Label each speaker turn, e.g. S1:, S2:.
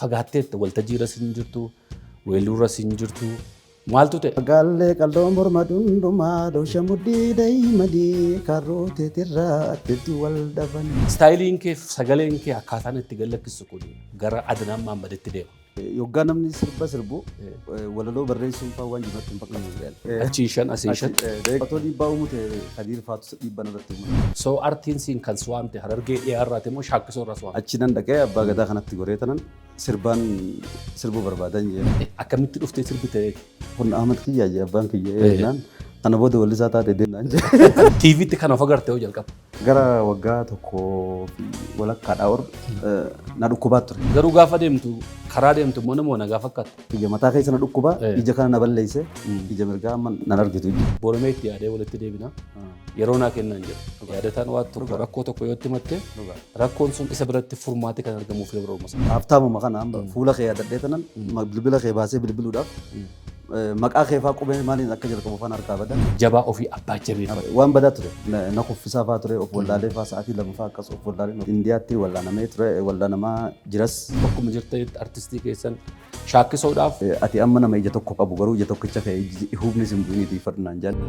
S1: Fagaatteetta, waltajjiirra sin jirtu, weelluurra sin jirtu. Maaltu ta'e?
S2: Gaallee qal'oo morma dundumaa dhoosha mudhii daa'imadii karrooteetirraa addeetti wal dhaban.
S1: Istaayiliin kee, sagaleen kee, akkaataan itti gallakkisu kun gara Adnaan Maammaditti deema.
S2: Yoggaa namni sirba sirbu walaloo barreessuun fa'aa waan jiru natti hin fakkaatu.
S1: Achiin shan, asiin shan.
S2: Otoo dhiibbaa uumu ta'e, Kadiir fa'aatu dhiibbaa irratti uumu.
S1: So artiin siin kan suwaamte Harargee dhiyaarraati immoo Shaakkisoo irraa suwaamte?
S2: Achi nan dhaqee abbaa gadaa kanatti goree tanan sirbaan sirbuu barbaadan jee.
S1: Akkamitti dhuftee sirbite?
S2: Kun Ahmad kiyyaa jee, abbaan kiyya jennaan, kana booda wallisaa taate deemnaan jee.
S1: TVtti kan of agarte hoo jalqaba?
S2: Gara waggaa tokkoo fi walakkaadhaa ol na dhukkubaa ture.
S1: Garuu gaafa deemtu, karaa deemtu immoo nama nagaa fakkaata.
S2: Ija mataa keessa na dhukkubaa, ija kana na balleesse, ija mirgaa amma nan argitu.
S1: Boromee itti yaadee walitti deebina. Yeroo naa kennaan jedhu. Yaadataan waan tokko, rakkoo tokko yoo itti himatte, rakkoon sun isa biratti furmaati kan argamuuf yeroo sana.
S2: Haftaamuma kana amma fuula kee yaadadhee tanan bilbila kee baasee bilbiluudhaaf maqaa kee fa'aa qubee maaliin akka jalqabu faan harkaa badan.
S1: Jabaa ofii abbaa jabeeffatu.
S2: Waan badaa ture. Na kuffisaa fa'aa ture, of wallaalee fa'aa, sa'aatii 2 fa'aa akkas of wallaalee. Indiyaatti wallaanamee ture, wallaanamaa jiras.
S1: Bakkuma jirtanitti artistii keessan shaakkisoodhaaf.
S2: Ati amma nama ija tokko qabu, garuu ija tokkicha kee hubni sin bu'iniitii fadhu naan jedhan.